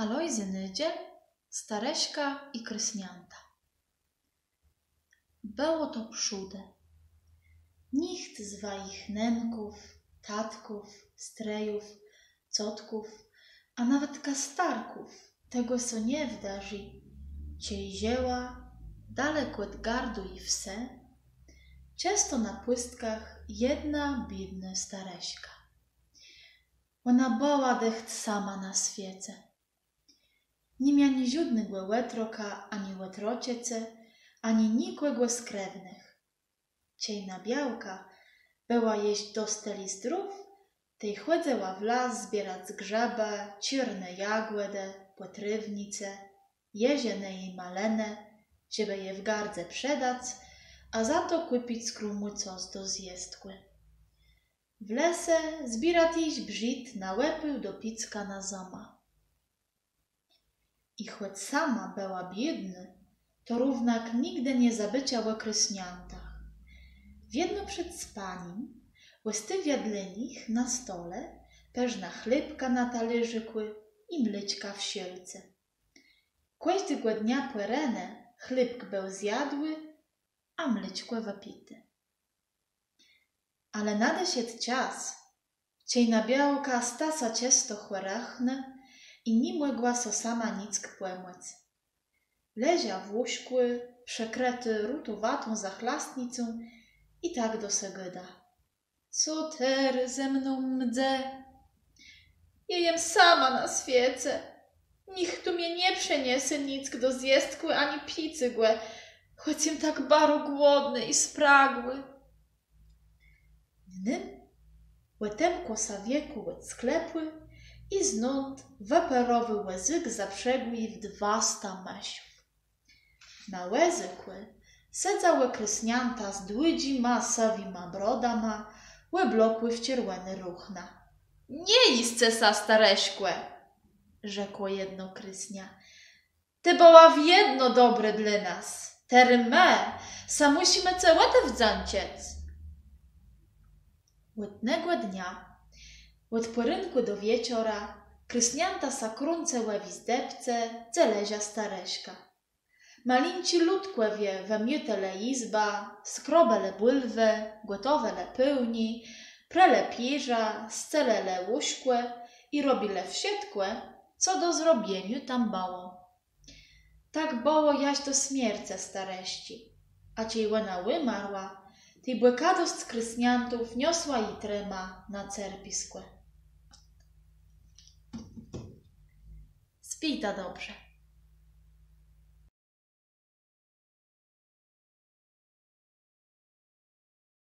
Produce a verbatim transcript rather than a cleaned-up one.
Alojzy Nôdżel. Starëszka i krôsniãta. Bëło to przódë. Nicht z wajich nënków, tatków, strëjów, cotków, a nawetka starków tegò so nie wdarzi, czej żëła dalek òd gardu i wsë, czësto na pùstkach jedna biédnô starëszka. Òna bëła dëcht sama na swiece. Ni mia ni żódnégò òtroka, ani òtroczëcë, ani nikògò z krewnëch. Czej na białka bëła jesz dosc tëli zdrów, tej chòdzëła w las zbierac grzëbë, czôrné jagòdë, pòtrôwnice, jeżënë i malënë, żebë je w gardze przedac, a za to kùpic z krómù cos do zjestkù. W lese zbiéra téż brzid na òpôł do piécka na zëmã. I chòc sama bëła biédnô, to równak nigdë nie zabëcza ò krôsniãtach. Wiedno przed spanim òstôwia dlô nich na stole përznã chlébka na talérzikù i mléczka w szôlce. Kòżdégò dnia pòrénë chlébk béł zjadłi, a mléczkò wëpité. Ale nadeszedł czas, czej na białka sta sã czësto chòrëchnô i ni mògła so sama nick pòmòc. Leża w łóżkù, przëkrëtô rutowatą zachlastnicą, i tak do se gôda: Co terô ze mną mdze? Jô jem sama na swiece. Nicht tu mie nie przëniese nick do zjestkù ani picégò, chòc jem tak baro głodnô i spragłô. Wnym òtemkło sã wiekò òd sklepù i znąd wëparowôł wòzôk zaprzëgłi w dwasta mëszów. Na wòzôkù sedzałë krôsniãta z dłudżima sëwima brodama, òblokłé w czerwòné ruchna. Nie jiscë sã, starëszkò, rzekło jedno krôsniã. Të bëła wiedno dobrô dlô nas. Terô më sã mùszimë cë òdwdzãczëc. Òd negò dnia, òd pòrénkù do wieczora, krôsniãta sã krącëłë w jizdebce, dze leża starëszka. Malincy lëdkòwie wëmiôtelë jizbã, skrobelë bùlwë, gòtowelë pôłnié, prelë pierzã, scelëlë łóżkò i robilë wszëtkò, co do zrobieniô tam bëło. Tak bëło jaż do smiercë starëszczi, a czej òna ùmarła, tej bòkadosc krôsniãtów niosła ji trëma na cerpiskò. Spijta dobrze.